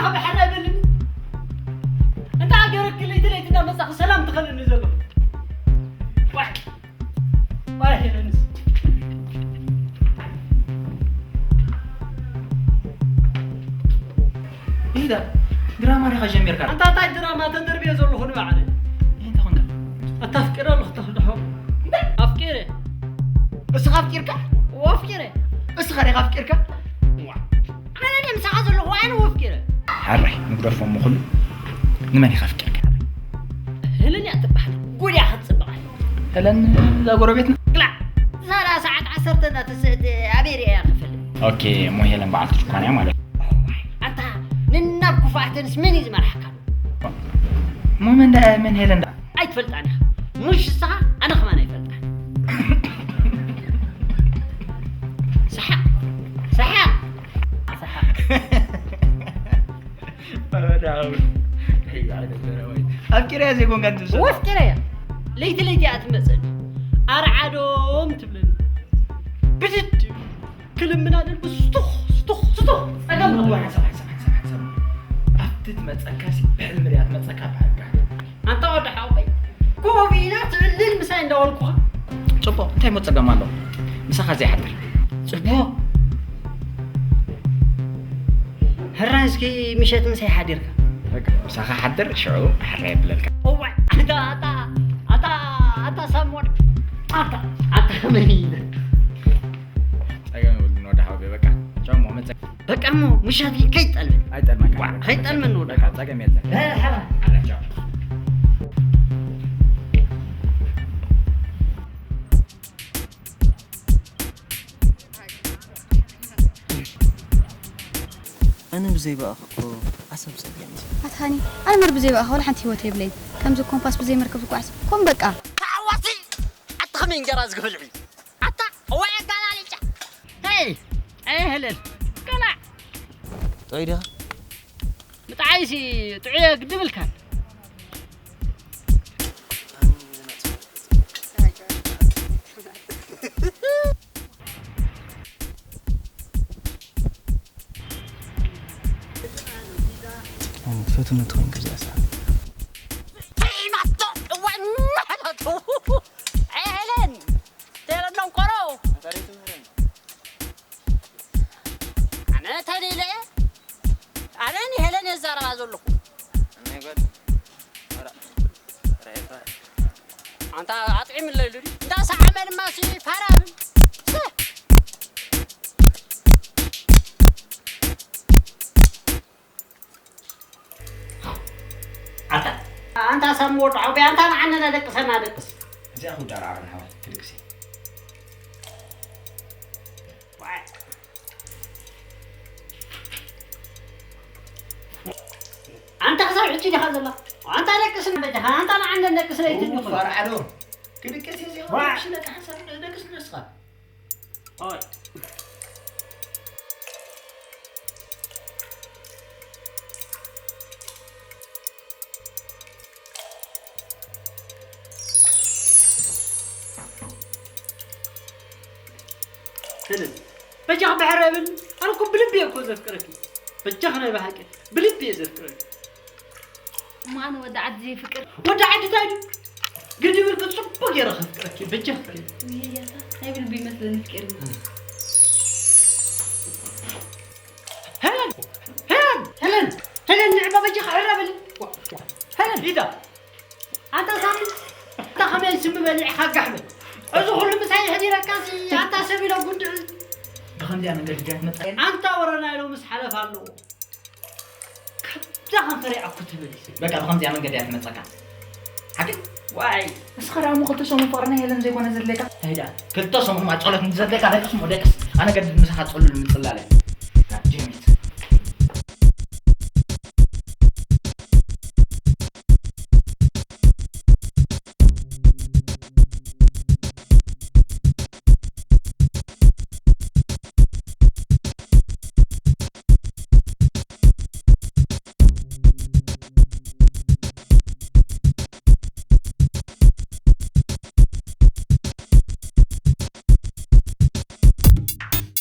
ኣበ ሓራ ይበልኒ። እንታ ሃገረክ ለይቲ ለይቲ እንዳመጻኺ ሰላም ትኸልኒ ዘሎ። ዋይ። ዋይ ሄለንስ። ኢዳ ድራማ ዲኻ ጀሚርካ? ኣንታ እንታይ ድራማ ተደርብየ ዘለኹ ንባዕለይ። እንታይ ኾንካ? ኣታ ኣፍቂረ ኣለኹ፣ ተኽልሖ። ኣፍቂረ። እስኻ ኣፍቂርካ? ኣፍቂረ። እስኻ ዲኻ ኣፍቂርካ? ዋ። ኣነ ድየ ምሳኻ ዘለኹ? ኣነ ኣፍቂረ። ሓራይ ንግደፎ እሞ ኩሉ። ንመን ኢኻ ኣፍቂርካ? ሄለን እያ ትበሃል። ጉድ እያ ክትጽብቕ። ሄለን እዛ ጎረቤትና? ክላእ። ሰዓት ዓሰርተ እንዳተስእት ኣበይ ርእያ ክፈልጥ? ኦኬ፣ እሞ ሄለን በዓልቲ ድኳን እያ ማለት እዩ። ኣታ፣ ንናብ ክፉኣተንስ መን እዩ ዝመርሓካ? እሞ መን ዳ-፣ መን ሄለን ዳ-? ኣይትፈልጣን ኢኻ። ምሽ ንስኻ፣ ኣነ ከማን ኣይፈልጣን። ሰሓቕ፣ ሰሓቕ፣ ሰሓቕ። ኣፍቂረያ ዘይኮንካ እንትምስል። ወፍቂረያ። ለይቲ ለይቲ እያ ትመጸኒ። ኣርዓዶም ትብለኒ። ብድድ ክልምና ደልኩ ስቱኽ፣ ስቱኽ፣ ስቱኽ። ጸገም እዋ፣ ሓንሳብ፣ ሓንሳብ፣ ሓንሳብ፣ ሓንሳብ። ኣብቲ ትመጸካሲ ብሕልሚ ድያ ትመጸካ ብሓቂ? ኣንታ ወዲ ሓወይ፣ ኮፍ ኢላ ትዕልል ምሳይ እንዳበልኩኻ። ጽቡቕ፣ እንታይ እሞ ጸገም ኣለዎ? ምሳኻ ዘይሓድር። ጽቡቕ። ሕራይ እስኪ ምሸት ምሳይ ሓዲርካ። በቃ፣ ምሳኻ ሓድር፣ ሽዑ ሕራይ የብለልካ። እዋይ፣ ኣታ፣ ኣታ፣ ኣታ፣ ኣታ ሳሞን። ኣታ፣ ኣታ ከመይ ኢለ? ጸገም የብሉን ወዲ ሓወይ፣ በቃ። ቻው፣ እሞ መጸ- በቃ እሞ ምሻት ከይጠልም። ኣይጠልመካ። ዋ፣ ከይጠልመን ነው በቃ፣ ጸገም የለን። እ፣ ሓባ። ኣላ፣ ቻው። ኣነ ብዘይ ብኣኻ እኮ ዓሰብ ጸገም እዩ። ኣታ ሃኒ፣ ኣነ መር ብዘይ ብኣኻ ወላ ሓንቲ ህይወት የብለይን። ከምዚ ኮምፓስ ብዘይ መርከብ ዝጓዓዝ ኮም በቃ። ተዓዋቲ! ኣታ ከመይ እንጀራ ዝግብል እዩ? ኣታ፣ እዋይ ኣጋላልጫ! ሄይ! ኣይ ሄለን! ቀላዕ! ጥዑይ ዲኻ? ብጣዕይሲ ጥዑየ ግድብልካን። ትፈትውኒ ተኾይንካ እዚኣ ስራሕ። ሄለን! ሄለን ደንቆሮ! ኣነ ተሊለ፣ ኣነ ንሄለን የዛረባ ዘለኹ። ኣንታ ኣጥዒምለይ ሉዲ። እንዳ ሰዓመ ድማ ሲ ፋራ። ኣንታ፣ ኣንታ ሳሚ ወዲ ሓወይ፣ ኣንታ ንዓና ደቅሰና ደቅስ። እዚኣ ክውዳእ ረኣረን ሓወይ፣ ክድቅስ እየ። ዋይ። ኣንታ ክሳብ ሕጂ ዲኻ ዘላ? ኣንታ ደቅስና በጃኻ፣ ኣንታ ንዓና ደቅስ ለይትድኹ። ፋራ ዓዶ። ክድቅስ እየ እዚኣ፣ ዋይ። ሽለካ ሓሳብ ደቅስ ንስኻ። ኦይ። ሄለን፣ በጃኺ ብሕር ኣይበልኒ። ኣነ እኮ ብልቢ እየ እኮ ዘፍቅረኪ። በጃኺ ናይ ብሓቂ ብልቢ እየ ዘፍቅረኪ። እሞ ኣነ ወዲ ዓዲ ዘይፍቅር? ወዲ ዓዲ እንታይ ድዩ? ግዲ ብልኪ ጽቡቕ ገይረ ከፍቅረኪ፣ በጃኺ። ውይ፣ ያታ፣ ናይ ብልቢ ይመስለኒ ፍቅርኒ። ሄለን! ሄለን! ሄለን! ሄለን፣ ንዕባ በጃኺ ሕራ በሊ። ሄለን! ኢዳ! ኣንታ ሳሚ፣ ኣንታ ከመይ ስሚ በሊዕኻ ጋሕበል? እዚ ኩሉ ምሳይ የሕዲረካ፣ እዚ ኣንታ ሰብ ኢሎ ጉንዲ። ብኸምዚኣ መንገዲ ድያ ትመጽእ? ኣንታ ወረና ኢሎ ምስ ሓለፍ ኣለዎ። ካብዛ ከንፈረይ ኣኩ ትብል። በቃ ብኸምዚኣ መንገዲ እያ ትመጸካ። ሓቂ? ዋይ፣ ንስኻ ደኣ እሞ ክልተ ሰሙን ፍቕሪ ናይ ሄለን ዘይኮነ ዘድልየካ? እንታይ ደኣ? ክልተ ሰሙን ማለት ጸሎት እንድዘድልየካ ደቅስ እሞ ደቅስ። ኣነ ገድድ ምሳኻ ጸሉል ምጽላለይ።